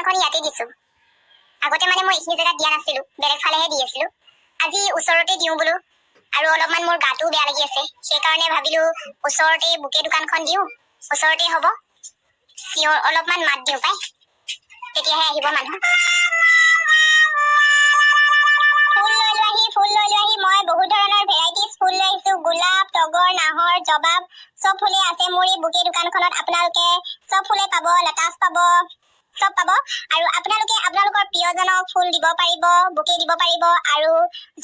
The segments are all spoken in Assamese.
দোকানখন ইয়াতে দিছোঁ। আগতে মানে মই এইখিনি জেগাত দিয়া নাছিলোঁ, বেলেগ ফালেহে দি আছিলোঁ। আজি ওচৰতে দিওঁ বোলো। আৰু অলপমান মোৰ গাটোও বেয়া লাগি আছে, সেইকাৰণে ভাবিলোঁ ওচৰতে বুকে দোকানখন দিওঁ, ওচৰতে হ'ব। চিঞৰ অলপমান মাত দিওঁ পাই, তেতিয়াহে আহিব মানুহ। ফুল লৈ লোৱাহি, ফুল লৈ লোৱাহি। মই বহুত ধৰণৰ ভেৰাইটিজ ফুল লৈ আহিছো। গোলাপ, তগৰ, নাহৰ, জবা, চব ফুলেই আছে মোৰ এই বুকে দোকানখনত। আপোনালোকে চব ফুলে পাব, লটাছ পাব, চব পাব। আৰু আপোনালোকে আপোনালোকৰ প্ৰিয়জনক ফুল দিব পাৰিব, বুকে দিব পাৰিব। আৰু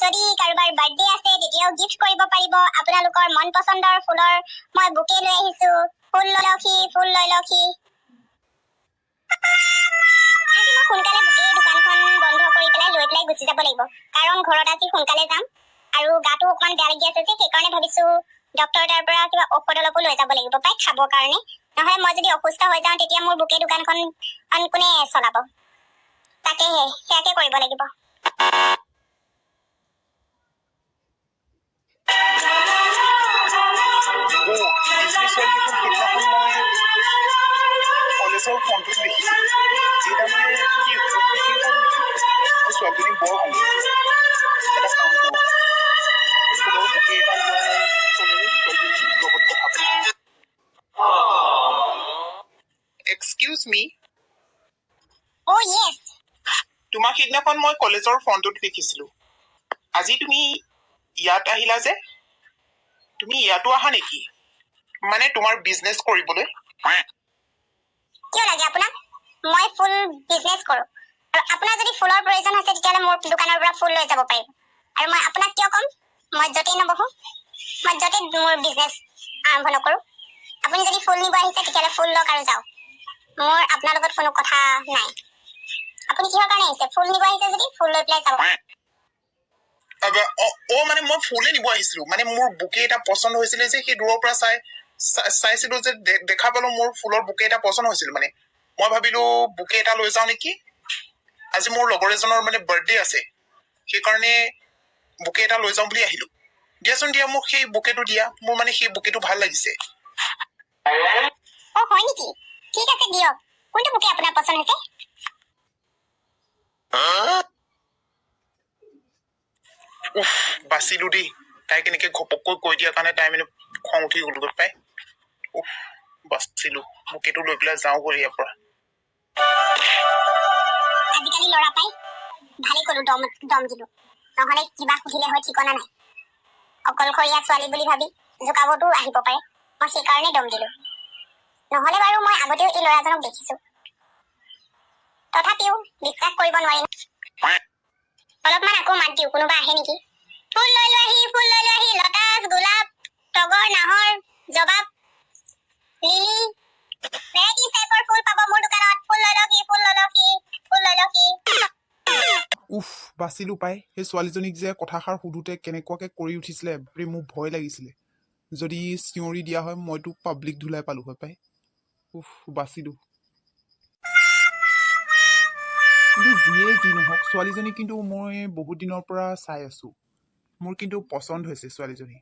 যদি কাৰোবাৰ বাৰ্থডে আছে, তেতিয়াও গিফ্ট কৰিব পাৰিব। আপোনালোকৰ মন পচন্দৰ ফুলৰ মই বুকে লৈ আহিছো। ফুল লৈ লওকহি, ফুল লৈ লওকহি। আজি মই সোনকালে বুকে দোকানখন বন্ধ কৰি পেলাই লৈ পেলাই গুচি যাব লাগিব, কাৰণ ঘৰত আজি সোনকালে যাম। আৰু গাটো অকণমান বেয়া লাগি আছে যে, সেইকাৰণে ভাবিছো ডক্টৰ তাৰ পৰা কিবা ঔষধ অলপো লৈ যাব লাগিব পাই খাবৰ কাৰণে। নহ'লে মই যদি অসুস্থ হৈ যাওঁ, তেতিয়া মোৰ বুকে দোকানখন আন কোনে চলাব? তাকেহে, সেয়াকে কৰিব লাগিব। অ', এইজনী ছোৱালী দেখোন সেইদিনাখন মই কলেজৰ ফ্ৰণ্টত দেখিছিলোঁ। এই তাৰমানে কি ফুল বিক্ৰী কৰে নেকি? মই ছোৱালীজনীক বৰ ভাল লাগিছে। এটা কাম কৰোঁ, ফুলৰ বুকে এটা লোৱাৰ চলেৰে ছোৱালীজনীৰ লগত কথা পাতিম। এক্সকিউজ মি। অ' য়েছ। তোমাক সেইদিনাখন মই কলেজৰ ফ্ৰণ্টত দেখিছিলোঁ। আজি তুমি ইয়াত আহিলা যে, তুমি ইয়াতো আহা নেকি, মানে তোমাৰ বিজনেছ কৰিবলৈ? কিয় লাগে আপোনাক? মই ফুল বিজনেছ কৰোঁ আৰু আপোনাৰ যদি ফুলৰ প্ৰয়োজন হৈছে, তেতিয়াহ'লে মোৰ দোকানৰ পৰা ফুল লৈ যাব পাৰিব। আৰু মই আপোনাক কিয় ক'ম? মই য'তেই নবহোঁ, মই য'তেই মোৰ বিজনেছ আৰম্ভ নকৰোঁ। আপুনি যদি ফুল নিব আহিছে, তেতিয়াহ'লে ফুল লওক আৰু যাওক। মোৰ আপোনাৰ লগত কোনো কথা নাই। আপুনি কিহৰ কাৰণে আহিছে? ফুল নিব আহিছে যদি ফুল লৈ পেলাই যাব। অ, মানে মই ফুলে নিব আহিছিলো। মানে মোৰ বুকে এটা পচন্দ হৈছিলে যে, সেই দূৰৰ পৰা চাই চাইছিলো যে দেখা পালো, মোৰ ফুলৰ বুকে এটা পচন্দ হৈছিল। মানে মই ভাবিলো বুকে এটা লৈ যাওঁ নেকি। আজি মোৰ লগৰ এজনৰ মানে বাৰ্থডে আছে, সেইকাৰণে বুকে এটা লৈ যাওঁ বুলি আহিলো। দিয়াচোন দিয়া, মোক সেই বুকেটো দিয়া। মোৰ মানে সেই বুকেটো ভাল লাগিছে। অ, হয় নেকি? ঠিক আছে দিয়ক। কোনটো বুকে আপোনাৰ পচন্দ হৈছে? উফ, বাচিলো দেই। তাই কেনেকে ঘপককৈ কৈ দিয়াৰ কাৰণে তাই মানে খং উঠি গ'লগৈ পাই। উফ, বাচিলো। বুকেটো লৈ পেলাই যাওঁগৈ ইয়াৰ পৰা। আজিকালি ল'ৰা পাই ভালেই ক'লো, দম দম দিলো। নহ'লে কিবা সুধিলে হয়, ঠিকনা নাই। অকলশৰীয়া ছোৱালী বুলি ভাবি জোকাবতো আহিব পাৰে। মই সেইকাৰণে দম দিলো। নহ'লে বাৰু মই আগতেও এই ল'ৰাজনক দেখিছো, তথাপিও বিশ্বাস কৰিব নোৱাৰি। অলপমান আকৌ মাত দিওঁ, কোনোবা আহে নেকি। ফুল লৈ লোৱাহি, ফুল লৈ লোৱাহি। লটাছ, গোলাপ, তগৰ, নাহৰ, জবা, লিলি, ভেৰাইটিজ টাইপৰ ফুল পাব মোৰ দোকানত। ফুল লৈ লওকহি, ফুল লৈ লওকহি, ফুল লৈ লওকহি। উফ, বাচিলো পাই। সেই ছোৱালীজনীক যে কথাষাৰ সোধোতে কেনেকুৱাকে কৰি উঠিছিলে, বাপৰে, মোৰ ভয় লাগিছিলে। যদি চিঞৰি দিয়া হয়, মইতো পাব্লিক ধুলাই পালো হয় পাই। উফ, বাচিলো। কিন্তু যিয়ে যি নহওক, ছোৱালীজনী কিন্তু মই বহুত দিনৰ পৰা চাই আছো। মোৰ কিন্তু পচন্দ হৈছে ছোৱালীজনী।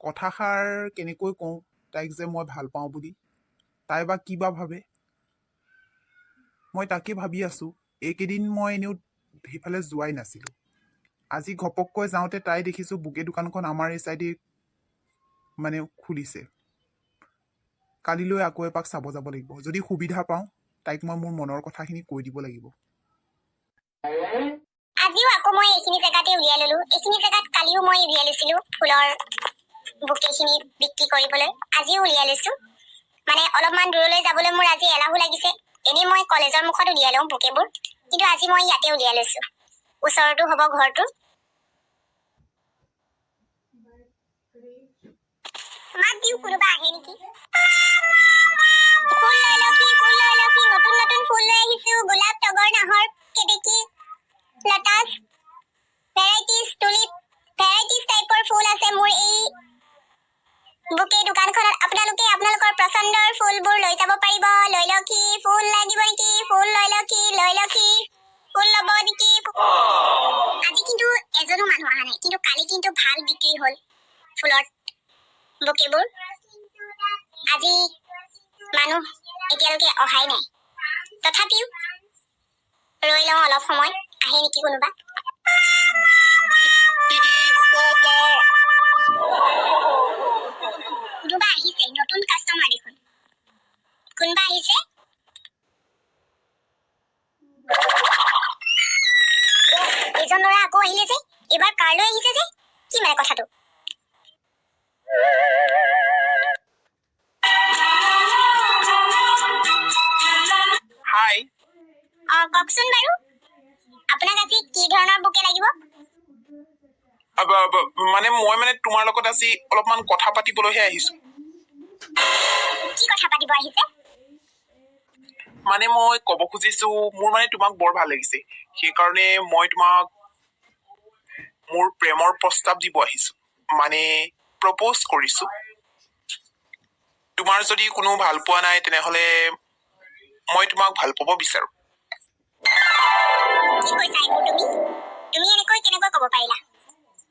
কথাষাৰ কেনেকৈ কওঁ তাইক যে মই ভাল পাওঁ বুলি, তাই বা কি বা ভাবে, মই তাকে ভাবি আছো। এইকেইদিন মই এনেও সেইফালে যোৱাই নাছিলোঁ। আজি ঘপককৈ যাওঁতে তাই দেখিছোঁ বুকে দোকানখন আমাৰ এই চাইডে মানে খুলিছে। কালিলৈ আকৌ এপাক চাব যাব লাগিব। যদি সুবিধা পাওঁ, তাইক মই মোৰ মনৰ কথাখিনি কৈ দিব লাগিব। আজিও আকৌ মই এইখিনি জেগাতে উলিয়াই ললো। এইখিনি জেগাত কালিও মই উলিয়াই লৈছিলো ফুলৰ বুকেখিনি বিক্ৰী কৰিবলৈ। আজিও উলিয়াই লৈছো। মানে অলপমান দূৰলৈ যাবলৈ মোৰ আজি এলাহো লাগিছে। এনেই মই কলেজৰ মুখত উলিয়াই লওঁ বুকেবোৰ, কিন্তু আজি মই ইয়াতে উলিয়াই লৈছো, ওচৰতো হ'ব ঘৰটোৰ। মাত দিওঁ, কোনোবা আহে নেকি। ফুল লৈ লওকহি, ফুল লৈ লওকহি। নতুন নতুন ফুল লৈ আহিছো। গোলাপ, তগৰ, নাহৰ, কেতেকী, লটাছ, ভেৰাইটিজ টুলিপ, ভেৰাইটিজ টাইপৰ ফুল আছে মোৰ এই বুকে দোকানখনত। আপোনালোকে আপোনালোকৰ পচন্দৰ ফুলবোৰ লৈ যাব পাৰিব। লৈ লওকহি। ফুল লাগিব নেকি? ফুল লৈ লওকহি, লৈ লওকহি। ফুল ল'ব নেকি? আজি কিন্তু এজনো মানুহ অহা নাই, কিন্তু কালি কিন্তু ভাল বিক্ৰী হ'ল ফুলৰ বুকেবোৰ। আজি মানুহ এতিয়ালৈকে অহাই নাই, তথাপিও ৰৈ লওঁ অলপ সময়, আহে নেকি কোনোবা। কোনোবা আহিছে, নতুন কাষ্টমাৰ দেখোন। কোনোবা আহিছে। এইজন ল'ৰা আকৌ আহিলে যে, এইবাৰ কাৰ লৈ আহিছে যে, কি মানে কথাটো? হাই। অ, কওকচোন বাৰু, আপোনাক আজি কি ধৰণৰ বুকে লাগিব? মানে মই মানে তোমাৰ লগত আজি অলপমান কথা পাতিবলৈহে আহিছো। কি কথা পাতিব আহিছে? মানে মই ক'ব খুজিছো, মোৰ মানে তোমাক বৰ ভাল লাগিছে, সেইকাৰণে মই তোমাক মোৰ প্ৰেমৰ প্ৰস্তাৱ দিব আহিছো, মানে প্ৰপ'জ কৰিছো। তোমাৰ যদি কোনো ভাল পোৱা নাই, তেনেহ'লে মই তোমাক ভাল পাব বিচাৰো। কি কৈছা এইবোৰ তুমি? তুমি এনেকৈ কেনেকৈ ক'ব পাৰিলা?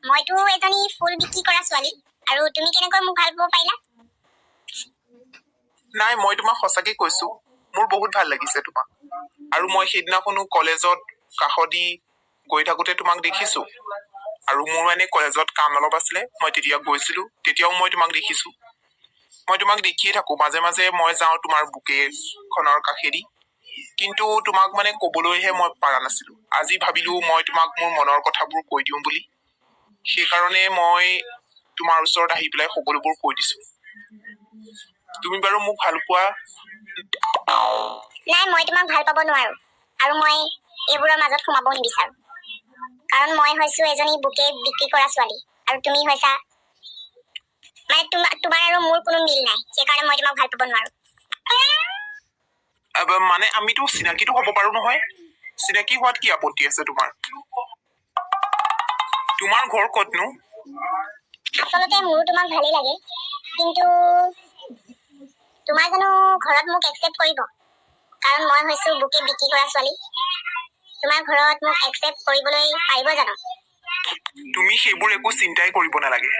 মইতো এজনী ফুল বিক্ৰী কৰা ছোৱালী, আৰু তুমি কেনেকৈ মোক ভাল পাব পাৰিলা? নাই, মই তোমাক সঁচাকে কৈছো, মোৰ বহুত ভাল লাগিছে তোমাক। আৰু মই সেইদিনাখনো কলেজত কাষদি গৈ থাকোতে তোমাক দেখিছো, আৰু মোৰ মানে কলেজত কাম অলপ আছিলে, মই তেতিয়া গৈছিলো, তেতিয়াও মই তোমাক দেখিছো। মই তোমাক দেখিয়ে থাকো, মাজে মাজে মই যাওঁ তোমাৰ বুকেখনৰ কাষেদি, কিন্তু তোমাক মানে কবলৈহে মই পাৰা নাছিলো। আজি ভাবিলো মই তোমাক মোৰ মনৰ কথাবোৰ কৈ দিওঁ বুলি, সেইকাৰণে মই তোমাৰ ওচৰত আহি পেলাই সকলোবোৰ কৈ দিছো। তুমি বাৰু মোক ভাল পোৱা? নাই, মই তোমাক ভাল পাব নোৱাৰো, আৰু মই এইবোৰৰ মাজত সোমাবও নিবিচাৰো, কাৰণ মই হৈছো এজনী বুকে বিক্ৰী কৰা ছোৱালী, আৰু তুমি হৈছা মানে তোমাৰ আৰু মোৰ কোনো মিল নাই, সেইকাৰণে মই তোমাক ভাল পাব নোৱাৰো। মানে আমিতো চিনাকিটো হ'ব পাৰো নহয়? চিনাকি হোৱাত কি আপত্তি আছে তোমাৰ? তোমাৰ ঘৰ ক'তনো? আচলতে মোৰো তোমাক ভালেই লাগে, কিন্তু তোমাৰ জানো ঘৰত মোক একচেপ্ট কৰিব? কাৰণ মই হৈছো বুকে বিক্ৰী কৰা ছোৱালী। তোমাৰ ঘৰত মোক একচেপ্ট কৰিবলৈ পাৰিব জানো? তুমি সেইবোৰ একো চিন্তাই কৰিব নালাগে।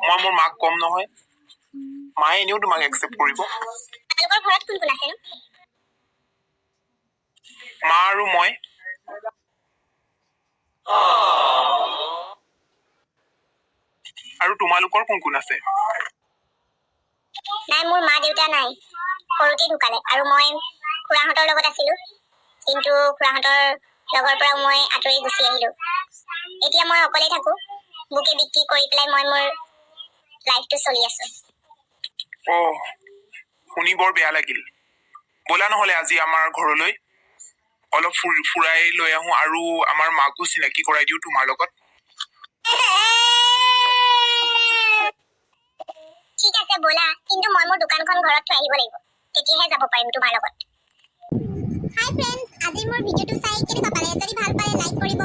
মই মোৰ মাক ক'ম নহয়, মায়ে এনেও তোমাক একচেপ্ট কৰিব। তোমালোকৰ ঘৰত কোন কোন আছেনো? মা আৰু মই। আৰু তোমালোকৰ কোন কোন আছে? নাই, মোৰ মা দেউতা নাই, সৰুতেই ঢুকালে, আৰু মই খুৰাহঁতৰ লগত আছিলো, কিন্তু খুৰাহঁতৰ লগৰ পৰাও মই আঁতৰি গুচি আহিলো। এতিয়া মই অকলেই থাকো, বুকে বিক্ৰী কৰি পেলাই মই মোৰ লাইফটো চলি আছো। অ', শুনি বৰ বেয়া লাগিল। ব'লা নহ'লে আজি আমাৰ ঘৰলৈ অলপ ফুৰাই লৈ আহো, আৰু আমাৰ মাকো চিনাকি কৰাই দিওঁ তোমাৰ লগত। ঠিক আছে ব'লা, কিন্তু মই মোৰ দোকানখন ঘৰত থৈ আহিব লাগিব, তেতিয়াহে যাব পাৰিম তোমাৰ লগত। হাই ফ্ৰেণ্ডছ, আজিৰ মোৰ ভিডিঅ'টো চাই কেনেকুৱা পালে? যদি ভাল পালে লাইক কৰিব।